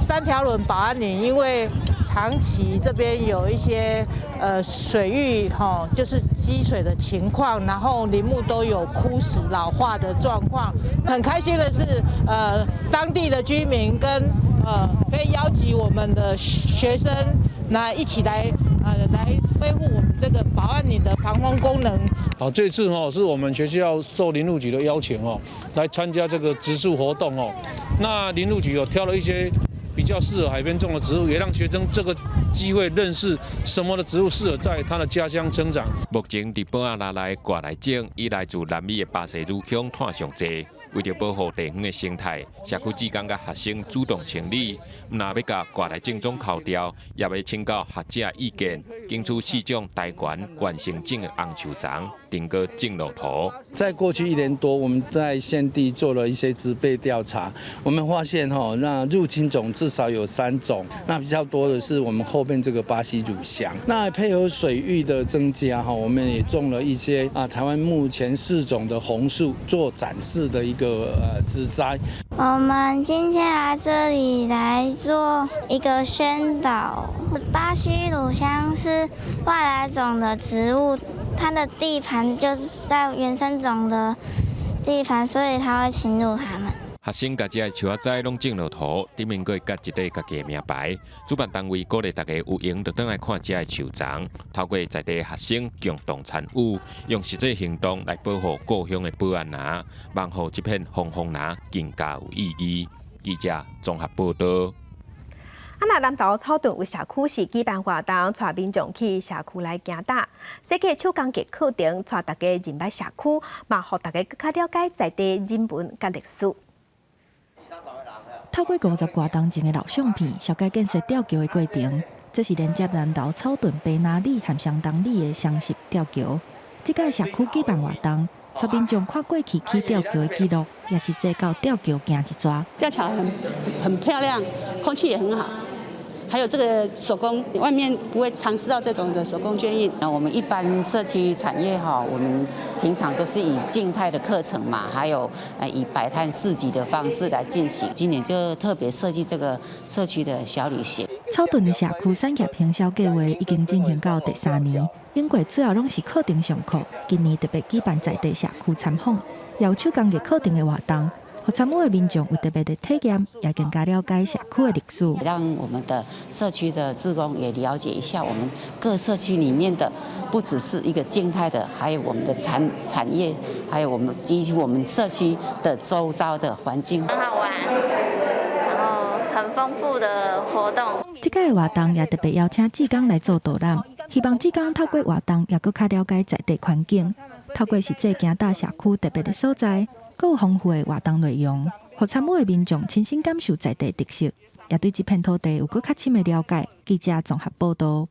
三條崙保安林，因為長期這邊有一些水域哈，就是積水的情況，然後林木都有枯死老化的狀況。很開心的是，當地的居民跟可以邀集我們的學生來一起來恢復我們這個保安林的防風功能。好，這次哦是我們學校受林務局的邀請哦，來參加這個植樹活動哦。那林務局有挑了一些比較適合海邊種的植物，也讓學生這個機會認識什麼的植物適合在他的家鄉生長。目前佇保安林內外來種以來自南美的巴西乳香湠上濟，為著保護地方的生態，社區志工佮學生主動清理，毋但欲共外來種總扣掉，也欲請教學者意見，爭取四種台灣原生種的紅樹叢，定閣種落土。在過去一年多，我們在現地做了一些植被調查，我們發現哈，那入侵種至少有3種，那比較多的是我們後面這個巴西乳香。那配合水域的增加哈，我們也種了一些啊，台灣目前4種的紅樹做展示的一個植栽。我們今天來這裡來做一個宣導。巴西乳香是外來種的植物，它的地盤就是在原生種的地盤，所以它會侵入它們。學生共這个樹仔仔攏種落土，頂面閣會蓋一塊家己的名牌。主辦單位鼓勵大家有閒就轉來看這个樹叢，透過在地學生共同參與，用實際行動來保護故鄉的保安林，望予這片防風林更加有意義。記者綜合報導。啊，若南投草屯有社區是舉辦活動，帶民眾去社區來行踏，設計手工藝課程，帶大家認捌社區，嘛予大家閣較了解在地人文佮歷史。透過50外冬前的老相片，紹介建設吊橋的過程。這是連接南投草屯白拿里和雙東里的雙十吊橋。這屆社區舉辦活動，帶民眾看過去起吊橋的記錄，也是坐到吊橋行一逝。吊橋很漂亮，空氣也很好。還有這個手工，外面不會嘗試到這種的手工絹印。那我們一般社區產業哈，我們平常都是以靜態的課程嘛，還有以擺攤市集的方式來進行。今年就特別設計這個社區的小旅行。草屯的社區產業行銷計劃已經進行到第三年，往過主要攏是課程上課，今年特別舉辦在地社區參訪，也有手工藝課程的活動，予參與的民眾有特別的體驗，也更加了解社區的歷史。讓我們的社區的志工也了解一下我們各社區裡面的，不只是一個靜態的，還有我們的產業，還有我們及我們社區的周遭的環境。很好玩，然後很豐富的活動。這屆活動也特別邀請志工來做導覽，希望志工透過活動，也閣較了解在地環境，透過實際行到社區特別的所在，閣有豐富的活動內容，予參與的民眾親身感受在地特色，也對這片土地有閣較深的了解。記者綜合報道。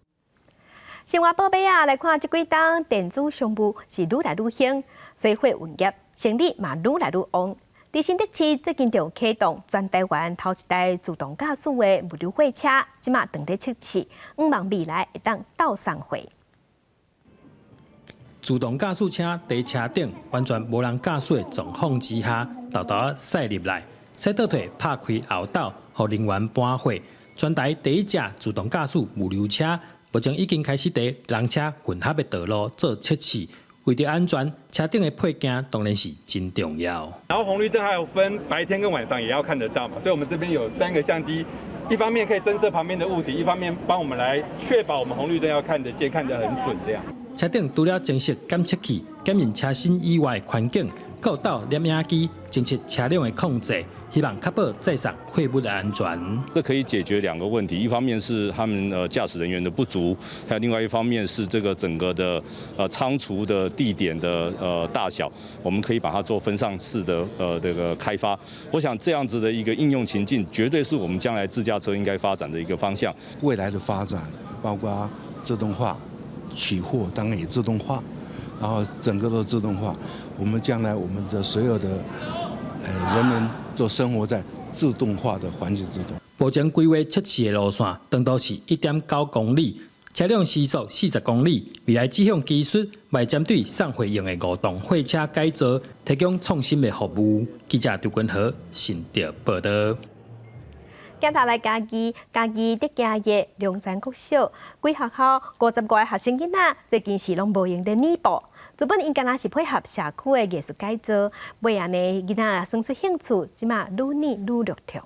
生活寶貝啊，來看這幾冬電子商務是愈來愈興，所以貨運業生意嘛愈來愈旺。佇新竹市最近就啟動全台灣頭一台自動駕駛的物流貨車，這馬正佇測試，向望未來會當鬥送貨。自動駕駛車佇車頂完全無人駕駛的狀況之下，沓沓仔駛入來，駛倒退拍開後斗，予人員搬貨。全台第一隻自動駕駛物流車，目前已經開始佇人車混合的道路做測試。為著安全，車頂的配件當然是真重要。然後紅綠燈還有分白天跟晚上也要看得到嘛，所以我們這邊有三個相機，一方面可以偵測旁邊的物體，一方面幫我們來確保我們紅綠燈要看得見、看得很準這樣。車頂除了增設檢測器、檢驗車身以外的環境，閣有鬥攝影機偵測車輛的控制，希望確保載送貨物的安全。這可以解決兩個問題，一方面是他們駕駛人員的不足，還有另外一方面是這個整個的倉儲的地點的大小，我們可以把它做分散式的這個開發。我想這樣子的一個應用情境，絕對是我們將來自駕車應該發展的一個方向。未來的發展包括自動化。取貨當然也自動化，然後整個都自動化。我們將來我們的所有的人們都生活在自動化的環境之中。目前規劃測試的路線，長度是1.9公里，車輛時速40公里。未來這項技術，會針對送貨用的五棟貨車改造，提供創新的服務。記者張君和新竹報道。鏡頭來嘉義，嘉義佇嘉義龍山國小，規學校55個學生囡仔，最近是攏無閒佇染布。主本𪜶敢若是配合社區的藝術改造，尾仔呢囡仔耍出興趣，這馬愈染愈樂暢。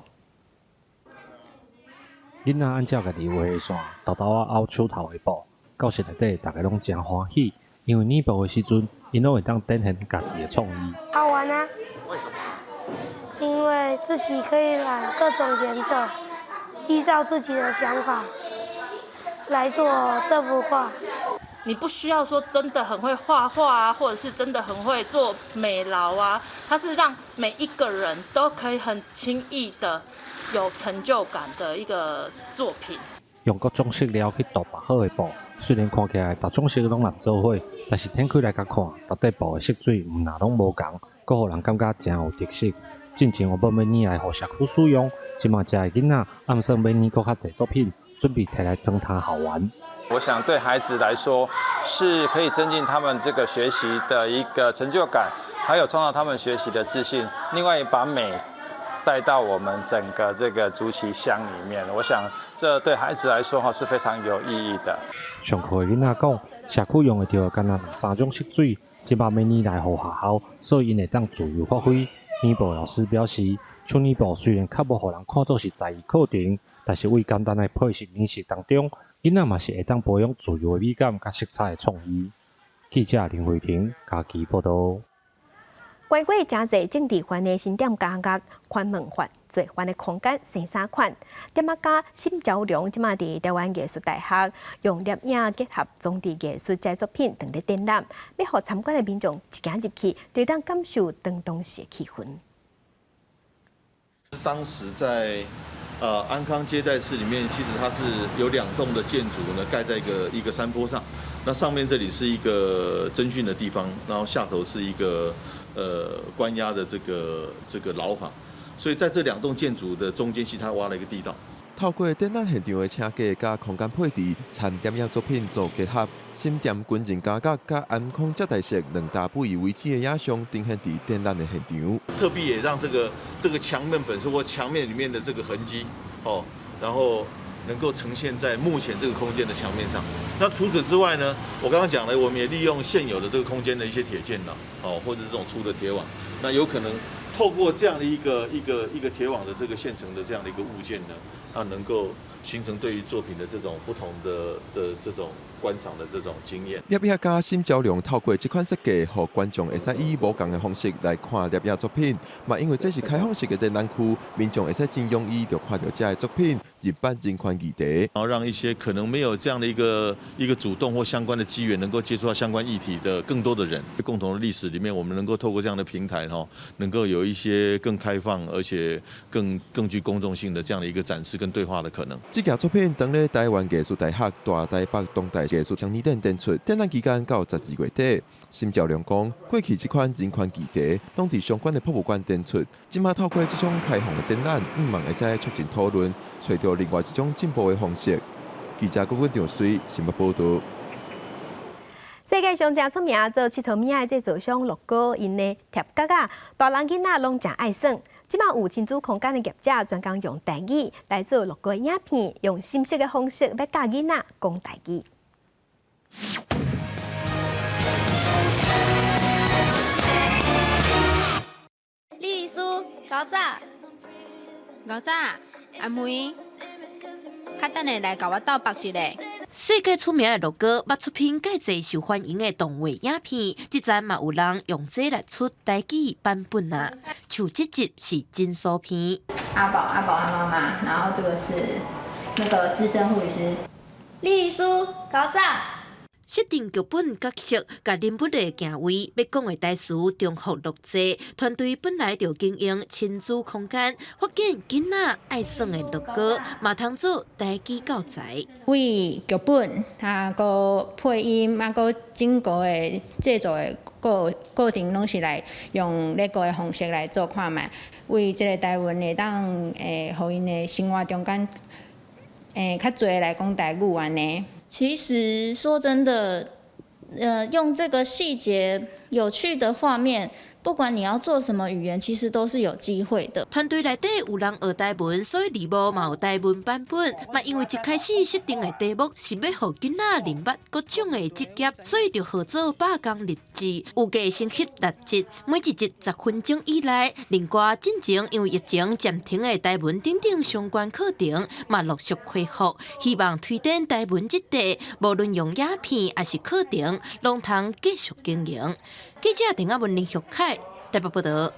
囡仔按照家己畫的線，沓沓仔拗手頭的布，教室內底大家攏誠歡喜，因為染布的時陣，𪜶攏會當展現家己的創意。好玩啊！為什麼？因為自己可以染各種顏色，依照自己的想法來做這幅畫。你不需要說真的很會畫畫啊，或者是真的很會做美勞啊，它是讓每一個人都可以很輕易的有成就感的一個作品。用各種色料去塗白好的布，雖然看起來逐種色攏攏做伙，但是展開來共看，逐塊布的色水毋但攏無仝，閣予人感覺誠有特色。進前原本欲染來予社區使用，這馬遮的囡仔暗算欲染閣較濟作品，準備提來裝攤好玩。我想對孩子來說，是可以增進他們這個學習的一個成就感，還有創造他們學習的自信。另外，把美帶到我們整個這個竹崎鄉裡面，我想這對孩子來說哈是非常有意義的。上課的囡仔講，社區用會著敢若兩三種色水，這馬欲染來予學校，所以𪜶會當自由發揮。染布老師表示，手染布雖然較無予人看做是才藝課程，但是為簡單的配色練習當中，囡仔嘛是會當培養自由的美感佮色彩的創意。記者林慧婷嘉義報導。關過誠濟政治犯的新店監獄寬門犯罪犯的空間生三款。店仔家沈昭良這馬佇臺灣藝術大學用攝影結合裝置藝術這作品，當咧展覽，欲予參觀的民眾一行入去，就當感受當時的氣氛。當時在安康接待室裡面，其實它是有兩棟的建築呢，蓋在一個山坡上。那上面這裡是一個偵訊的地方，然後下頭是一個關押的這個牢房。所以在這兩棟建築的中間，其實他挖了一個地道。透過展覽現場的車架佮空間配置，參電影作品做結合，新店軍人監獄佮安康接待室兩大不以為止的影像呈現佇展覽的現場。特別也讓這個牆面本身或牆面裡面的這個痕跡，哦，然後能夠呈現在目前這個空間的牆面上。那除此之外呢，我剛剛講了，我們也利用現有的這個空間的一些鐵件啦，哦，或者這種粗的鐵網，那有可能透過這樣的一個鐵網的這個現成的這樣的一個物件呢，它能夠形成對於作品的這種不同的這種觀賞的這種經驗。攝影家沈昭良透過這款設計，予觀眾會使以無仝的方式來看攝影作品。嘛，因為這是開放式的展覽區，民眾會使真容易就看著遮的作品，認捌人權議題。然後讓一些可能沒有這樣的一個主動或相關的機緣，能夠接觸到相關議題的更多的人，共同的歷史裡面，我們能夠透過這樣的平台，哈，能夠有一些更開放而且更具公眾性的這樣的一個展示跟對話的可能。這件作品當咧台灣藝術大學大台北當代藝術雙年展展出，展覽期間到12月底。沈兆良講，過去這款人權議題攏佇相關的博物館展出，這馬透過這種開放的展覽，向望會使促進討論，揣著另外一種進步的方式。記者郭文長水新聞報導。世界上誠出名做𨑨迌物仔的製造商樂高，𪜶的疊角仔，大人囡仔攏誠愛耍。這馬有親子空間的業者專工用台語來做樂高影片，用心色的方式欲教囡仔講台語。李醫師，猴仔，猴仔，阿梅，較等下來共我鬥縛一下。世界出名的樂高，捌出品蓋濟受歡迎的動畫影片，這陣嘛有人用這來出台語版本啊。像這集是真酥片。阿寶，阿寶他媽媽，然後這個是那個資深護理師。李醫師，猴仔。設定劇本角色，共人物的行為，欲講的台詞重複錄製。團隊本來就經營親子空間，發現囡仔愛耍的樂高，嘛通做台語教材。為劇本啊，閣配音啊，閣整個的製作的過程，攏是來用樂高的方式來做看覓。為這個台灣會當會，予𪜶的生活中間，較濟來講台語按呢。其實說真的，用這個細節、有趣的畫面，不管你要做什麼語言，其實都是有機會的。團隊內底有人學台文，所以字幕嘛有台文版本。嘛因為一開始設定的題目是欲予囡仔認捌各種的職業，所以就號做罷工日誌。預計先翕六集，每一集10分鐘以內。另外，進前因為疫情暫停的台文等等相關課程，嘛陸續恢復，希望推展台文這塊，無論用影片抑是課程，攏通繼續經營。記者鄭亞文、林玉凱台北報導。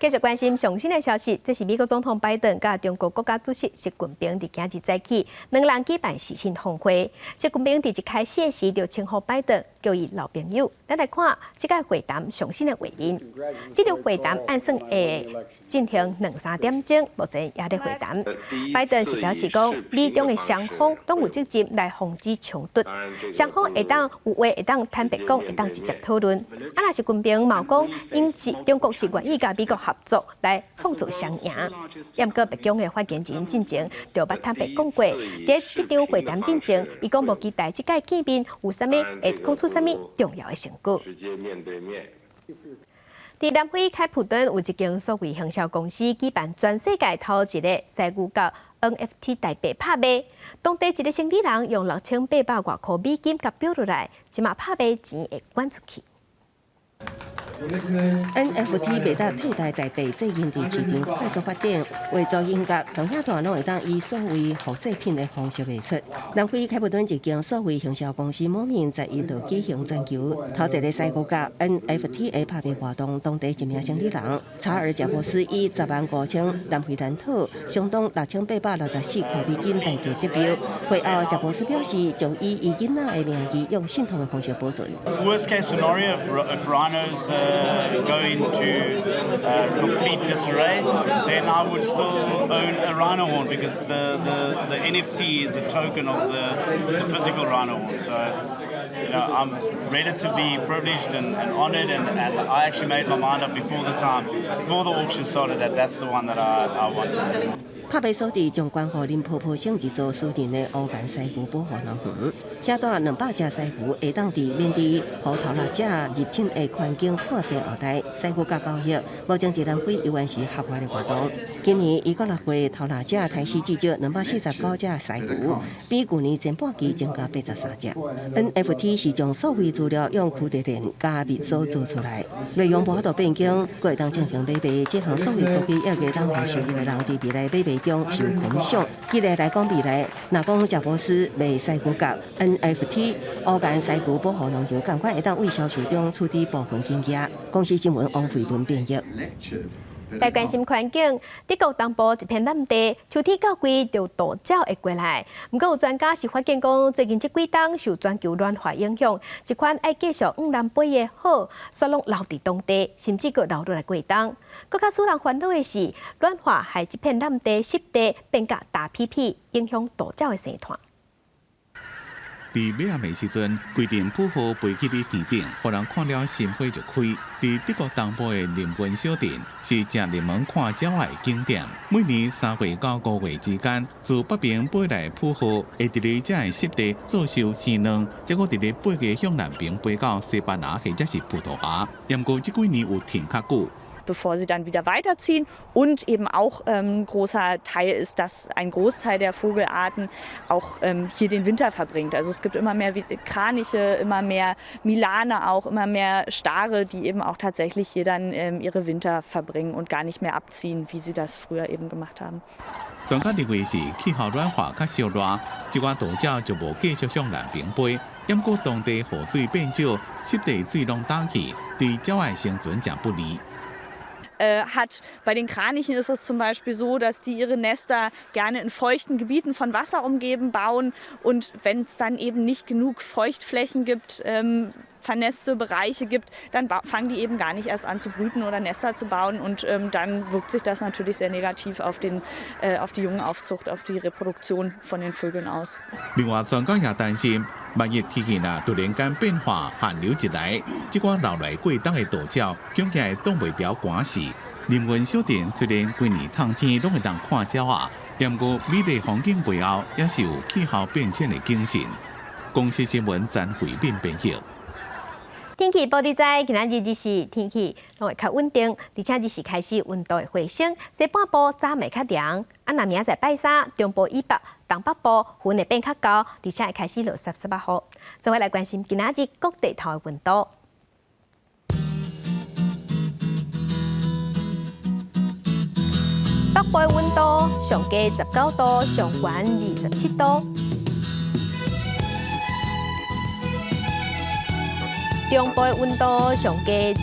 繼續關心上新的消息，這是美國總統拜登佮中國國家主席習近平佇今日早起，兩人舉辦視訊峰會。習近平佇一開始的時就稱呼拜登叫伊老朋友。咱來看這個會談上新的畫面。這場會談按算會進行兩三點鐘，目前也佇會談。拜登是表示講，美中的雙方攏有責任來防止衝突，雙方會當有話會當坦白講，會當直接討論。啊，若習近平嘛講，𪜶是中國是願意佮美國合作來創造雙贏。毋過白宮的發言人進前就捌坦白講過，佇這場會談進前，伊講無期待這擺見面有啥物會講出啥物重要的成果。佇南非開普敦有一間數位行銷公司舉辦全世界頭一个犀牛角 NFT 代幣拍賣，當地一个生理人用6800外箍美金共標落來，這馬拍賣錢會捐出去。 NFT 袂當替代代幣，最近佇市場快速發展，畫作音樂、動畫攏會當以所謂複製品的方式賣出。南非開普敦一間數位行銷公司某面11就舉行全球頭一个犀牛角 NFT 的拍賣活動，當地一名生理人查爾賈伯斯以10萬5千南非蘭特，相當6864塊美金代價得標。會後，賈伯斯表示，將以伊囡仔的名義用信託的方式保存。 Worst case scenario, if rhinos go into complete disarray, then I would still own a rhino horn because the NFT is a token of the physical rhino horn. So I'm relatively privileged and honored, and I actually made my mind up before the time, before the auction started, that that's the one that I wanted. 拍賣所得將捐予林波波省一座私人的烏岩犀牛保護農園，遐蹛200隻犀牛會當佇免佇予偷獵者入侵的環境看細後代。犀牛角交易，目前佇南非猶原是合法的活動。今年伊到6月頭六隻刣死至少249隻饞魚，比舊年前半期增加83隻。NFT 是將數位資料用區塊鏈加密所做出來，內容無法度變更，閣會當進行買賣。這項數位科技也會當予受益的人佇未來買賣中受影響。舉例來講，未來若講賈伯斯賣饞魚佮 NFT，烏岩饞魚保護農場仝款會當為銷售中處置部分金額。公視新聞王慧文編譯。來關心環境，德國東部一片濫地，秋天到季就渡鳥會過來。毋過有專家是發現講，最近這幾冬受全球暖化影響，這款愛繼續往南飛的鶴，煞攏留佇當地，甚至閣留落來過冬。閣較使人煩惱的是，暖化害這片濫地濕地變甲焦洌洌，影響渡鳥的生態。佇尾仔暝時陣，規陣捕鶴飛去咧天頂，予人看了心花就開。佇德國東部的林根小鎮是誠熱門看鳥仔的景點。每年3月到5月之間，自北邊飛來捕鶴，會佇咧這个濕地做岫生卵，才閣佇咧8月向南邊飛到西班牙或者是葡萄牙。毋過這幾年有停較久。 Bevor sie dann wieder weiterziehen. Und eben auch großer Teil ist, dass ein Großteil der Vogelarten auch hier den Winter verbringt. Also es gibt immer mehr Kraniche, immer mehr Milane auch, immer mehr Stare, die eben auch tatsächlich hier dann ihre Winter verbringen und gar nicht mehr abziehen, wie sie das früher eben gemacht haben. 專家認為是氣候暖化較燒熱，這寡渡鳥就無繼續向南邊飛。毋過當地雨水變少，濕地水攏焦去，對鳥仔生存誠不利。 Hat. Bei den Kranichen ist es zum Beispiel so, dass die ihre Nester gerne in feuchten Gebieten von Wasser umgeben bauen. Und wenn es dann eben nicht genug Feuchtflächen gibt, vernässte Bereiche gibt, dann fangen die eben gar nicht erst an zu brüten oder Nester zu bauen. Und dann wirkt sich das natürlich sehr negativ auf die Jungenaufzucht, auf die Reproduktion von den Vögeln aus. 另外，專家也擔心，萬一天氣若突然間變化，寒流一來，這寡留來過冬的渡鳥，恐驚會擋袂牢寒死。林園小鎮雖然規年冬天攏會當看鳥仔，毋過美麗風景背後也是有氣候變遷的警訊。公視新聞詹慧敏編譯。天氣報你知，今仔日日時天氣攏會較穩定，而且日時開始溫度會回升，西半部早暝較涼，啊，若明仔載拜三，中部以北、東北部雲會變較厚，而且會開始落濕濕仔雨。做伙來關心今仔日各地頭的溫度。北部的溫度上低19度，上懸27度。中部的溫度上低18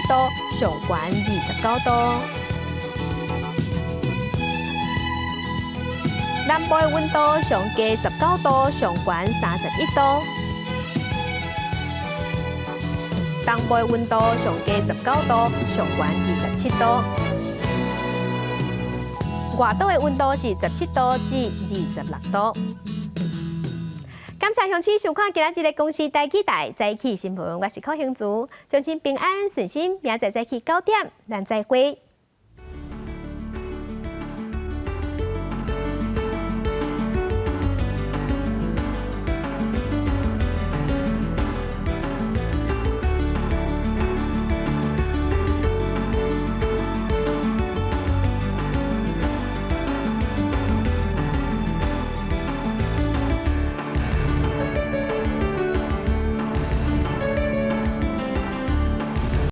度，上懸29度。南部的溫度上低19度，上懸31度。東部的溫度上低19度，上懸27度。外島的溫度是17度至26度。感謝鄉親收看今仔日的公視台語台早起新聞，我是柯興竹，祝您平安順心，明仔載早起9點，咱再會。